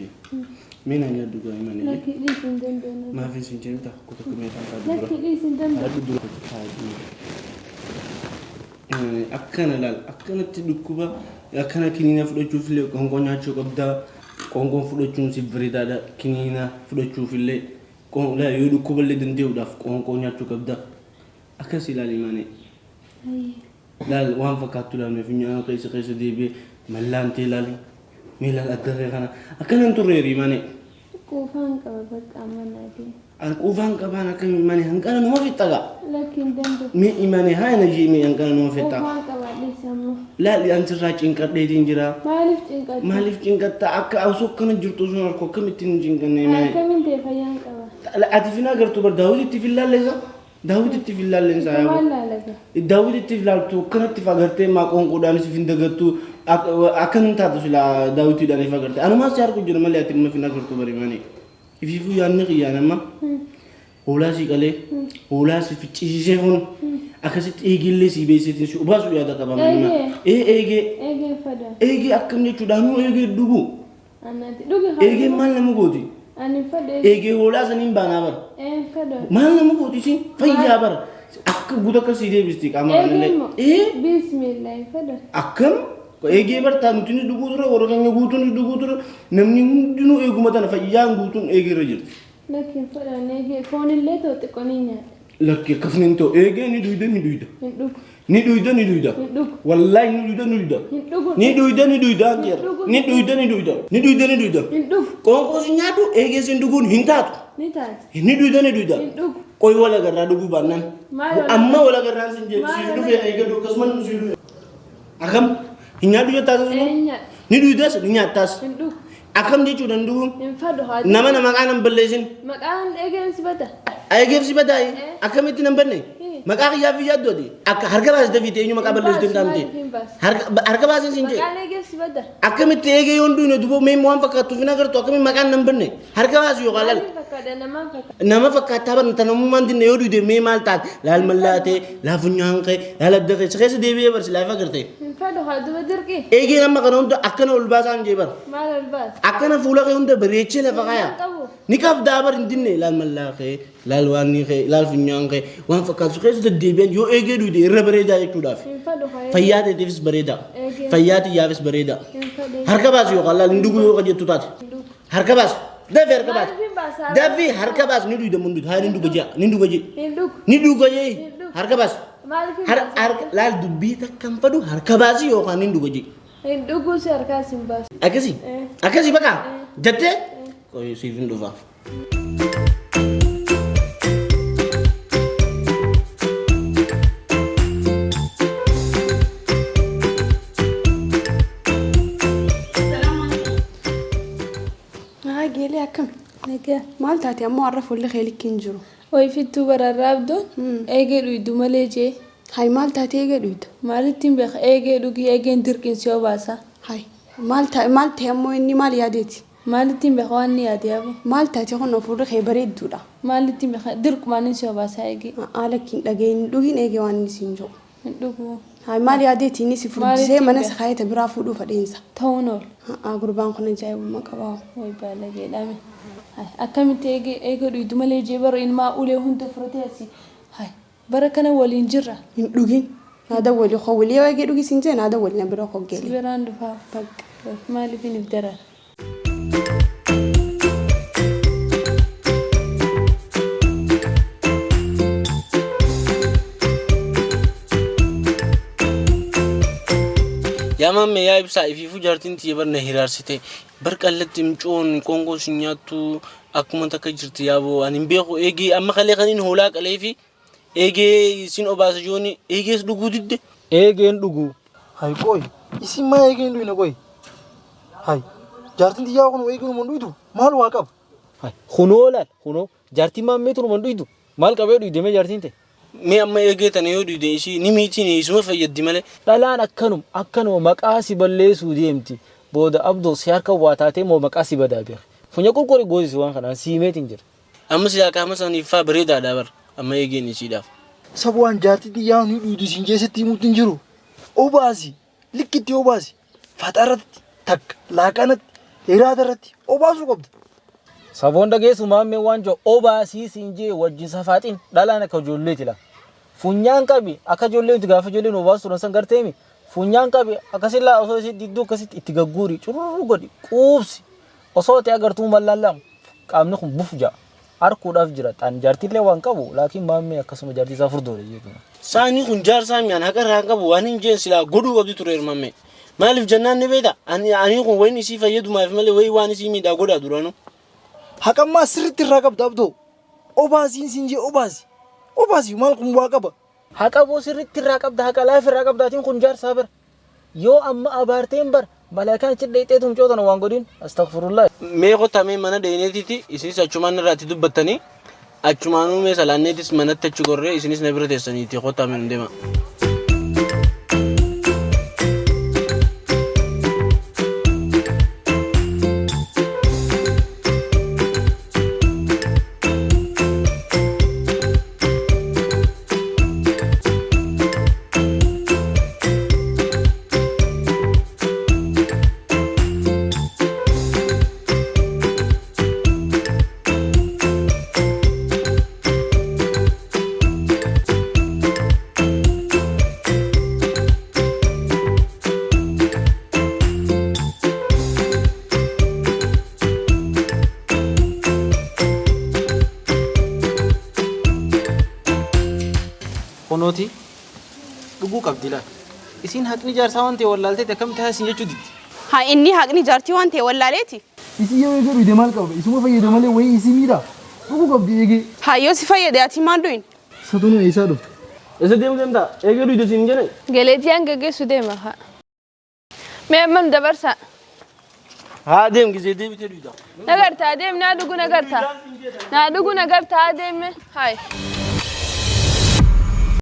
miti. Mee naa nyaadhu gaa imaanee. Lakki dhiisi hin danda'u. Maaf hin siin jedhu takka tokko mee taan taatu dura. Lakki dhiisi hin danda'u. Taatu dura taatu. Imaanee akkana laal akkanatti dhukkuba akkana kiniina fudhachuuf illee qoonqoo nyaachuu qabda. Qoonqoon fudhachuun siif bareedaadha. Kiniina fudhachuuf illee yoo dhukkuba illee danda'uudhaaf qoonqoo nyaachuu qabda. Akkas ilaali imaanee. Laal waan fakkaattu laal mee funyaan keessa keessa deebi'ee mallaan tee laali. Mee laal adda kee kana akkana hin turre imaanee. Quufaan qaba bakka amma naatee. An quufaan qabaan akka imaanee hanqana numa fixxa gaa. Lakki hin danda'u. Mee imaanee haa na jee mee hanqana numa fixxa. Quufaan qaba dhiisi amma. Laali an sirraa cinqadheetiin jira. Maaliif cinqatta? Maaliif cinqatta akka osoo akkana jirtu osoo harku akkamittiin hin cinqanne imaanee. Akkamiin ta'e fayyaan qaba? Ati finaa gartuu bar daawwiti itti fillaalleessa. Daawwiti itti fillaalleessa yaa. Maal laalaga? Daawwiti itti ilaaltu akkanatti agartee maa qoonqoodhaanis hin dagattu akkan hin taatu silaa daawwitiidhaan if agarte. Anumaas si argu jira malee ati imma hin agartu bari malee. Ifiifuu yaadni kiyyaan amma hoolaa si qalee hoolaa si ficcisiisee kun akkasitti eegeellee si beeksiseetiin si obaasu yaada qaba. Eegee? Ee eegee Eegeen fada. eegee akkam jechuudhaanuu eegee dhugu. Annaati dhugi haa. Eegeen maal nama gooti? Ani hin fadhu eegee. Eegee hoolaa saniin baanaa bara. Ee hin fadhu. Maal nama gooti isin fayyaa bara. Akka guutuu akka si deebisti qaama kanallee. Eegeen moo? Ee Bismillah hin fadhu. akkam eegee bartaa nuti ni dhuguu ture warra keenya guutuun ni dhuguu ture namni hundinuu eeguma tana fayyaan guutuun eegee irra jirti. Lakki hin fadhu ani eegee foonillee ta'u xiqqoo ni nyaadha. Lakki akkasuma hin ta'u eegee ni dhuyda ni dhuyda Hin dhugu. ni dhuyda ni dhuyda Hin dhugu. wallaahi ni dhuyda ni dhuyda Hin dhugu. ni dhuyda ni dhuyda anjeera ni dhuyda ni dhuyda ni dhuyda ni dhuyda Hin dhugu. qoonqoo si nyaadhu eegee sin dhuguun hin taatu Ni taati. ni dhuyda ni dhuyda Hin dhugu. qoy wal agarraa dhuguu baannaan Maal wal amma wal agarraan sin jedhu Maal siif wal dhufee eegadhu akkasumas nu siif dhufe akkam hin nyaadhu jettaa Ee akkasuma hin nyaadhu. ni dhuydas ni nyaattaas Hin dhugu. akkam jechuudha hin dhuguun Hin fadhu haa. nama na maqaa nan balleessin Maqaan eegeen si bada. eegeef si badaaye akkamitti nan banne maqaa kiyyaa fi yaaddu ati akka harka baasite fiite eenyu maqaa balleessitu hin taamte Maaliif hin baasu? harka baasin sin jee Maqaan eegeen si bada. akkamitti eegee yoon duune duboo mee waan fakkaattuuf hin agartu akkamitti maqaan nan banne harka baasu yookaan laal Maaliif fakkaata namaan fakkaata? nama fakkaattaa barna tanamummaan dinne yoo duude mee maal taate laal mallaatee laal funyaan kee laal adda kee si keessa deebi'ee barsi laaf agarte Hin fadhu haa duba dirqi. eegeen amma kana hunda akkana ol baasaan jee bar Maal ol baasa? akkana fuula kee hunda bareechee lafa kaaya Hin qabu. ni qabdaa bar hin dinne laal mallaa kee laal waan ni kee laal funyaan kee waan fakkaatu keessa deddeebi'an yoo eegee duude irra bareedaa jechuudhaaf Hin fadhu haa eegee. fayyaa teetiifis bareedaa Eegee. fayyaa xiyyaafis bareedaa Hin fadhu. harka baasi yookaan laal hin dhugu yoo jettu taate Hin dhugu. harka baasi dafii harka baasi Maaliif hin baasa? dafii harka baasi ni duuda mun duuda haa ni dhuga jea ni dhuga jee Hin dhugu. ni dhuga jee Hin dhugu. harka baasi Maaliif hin har baasa? harka laal dubbii takkan fadu harka baasi yookaan ni dhuga jee Hin dhugu si harkaas hin baasu. akkasii Eh. akkasii bakka jettee qoy siif hin dhufa. Haa geelee akkam? Nagaa. Maal taate ammoo har'a fuulli kee likki hin jiru. Wayi fittuu bararraabdoon eegee dhuydu malee jee. Hay maal taate eegee dhuyda? Maalittiin beeka eegee dhugi eegeen dirqiin si obaasa. Hay maal ta maal ta'e ammoo inni maal yaadeeti? Maalittiin beeka waan ni yaade yaaboo. Maal taate kun fuulli kee bareedduudha. Maalittiin beeka dirqumaan inni si obaasa eegee. Haa lakki hin dhagahin hin dhugin eegee waan inni siin jedhu. Hin dhugu. Hay maal yaadeeti inni si furdisee Maalittiin mana beeka? isa kaayee ta biraa fuudhuu fadheensa. Ta'uun oolu. Haa gurbaan kun ajaa'ibummaa qabaa. Wayi baalageedhaame. Hay akkamitti eegee eegee dhuydu malee jee bara ilmaa ulee hunda fudhatee asii. Hay bara kana waliin jirra. Hin dhugin. Naa dawwali kowwili yoo eegee dhugi siin jee naa dawwali na bira Si koggeele. biraan dhufaa. Bakka. Maaliif hin ifdaran? Yaa maammee yaa ibsaa ifiifuu jaartiin tiyya bar na hiraarsite bar qallatti micoon qoonqoo sin nyaattu akkuma takka jirti yaaboo ani hin beeku eegee amma kalee kaniin hoolaa qalee fi eegee sin obaasa jooni eegees dhuguu didde. Eegeen dhuguu. Hay qoy isin maa eegee hin dhuyne qoy. Hay jaartiin tiyyaa kun eegee hin dhuydu maal waa qaba. Hay kunoo laal kunoo jaartiin maammee tunuma hin dhuydu maal qabee dhuyde mee jaartiin tee. Mee amma eegee tana yoo dhuyde isii ni miitiin isuma fayyaddi malee. Dhalaan akkanum akkanuma maqaa si balleessuu deemti booda abdoo si harka waa taatee moo maqaa si badaa beeki. Funya qurquri goosisi waan kanaan si himeetiin jira. Amma silaa qaama isaaniif faa bareedaadha bar amma eegeen isiidhaaf. Sabuwaan jaartii tiyyaa ni dhuydu isin jeesitti himuutti hin jiru. Obaasi likkitti obaasi faxaratti takka laaqanatti Hiraata irratti obaasuu qabda. Saboon dhageessu maammee waan jiru obaasii siin jee wajjin safaaxiin dhalaan akka ijoolleeti la. Funyaan qabi akka ijoollee nuti gaafa ijoolleen obaasu turan san garteemi funyaan qabi akkasillaa osoo isin didduu akkasitti itti gagguuri cururru godhi quubsi osoo ta'e agartuu mallaan laamu qaamni kun buf ja'a. Arkuudhaaf jira xaan jaartiillee waan qabu laakiin maammee akkasuma jaartii isaa furdoodha jechuudha. Saani kun jaarsaa mi'aan haqa irraa hin qabu waan hin jeen silaa godhuu qabdi ture hirmamme. Maaliif jennaan ni beekta ani ani kun wayin isii fayyadumaaf malee wayii waan isii miidhaa godhaa duraanuu. Haqammaa sirriitti irraa qabda abdoo. Obaasiin siin jee obaasi. Obaasi maal kun waa qaba. Haqa boo sirriitti irraa qabda haqa laaf irraa qabda atiin kun jaarsaa bara. Yoo amma abaarteen bar malaakaan achi dheexee tumcoo tana waan godhin astaghfirullah. Mee kottaa mee mana dheeneetiiti isinis achumaan irraatti dubbattanii achumaanuu mee salaanneetis manatti achi gorree isinis na bira teessaniiti kottaa mee nu deema. Kunooti dhuguu qabdi laal. Isiin haqni jaarsaa waan ta'e wallaalteeti akkamitti haa isin jechuu diddi. Haa inni haqni jaartii waan ta'e wallaaleeti. Isii yoo eegee dhuyde maal qaba? Isuma fayyada malee wayii isii miidha. Dhuguu qabdi eegee. Haa yoo si fayyade ati maal dhuyin? Satunuu eessaa dhufte? Isa deemu deemtaa eegee dhuyde siin jedhe. Galeetii hanga geessu deema haa. Mee amma nu dabarsaa. Haa deem gisee deebitee dhuyda. Nagartaa deem naa dhugu nagartaa. Naa dhugu nagartaa deeme. Hayi.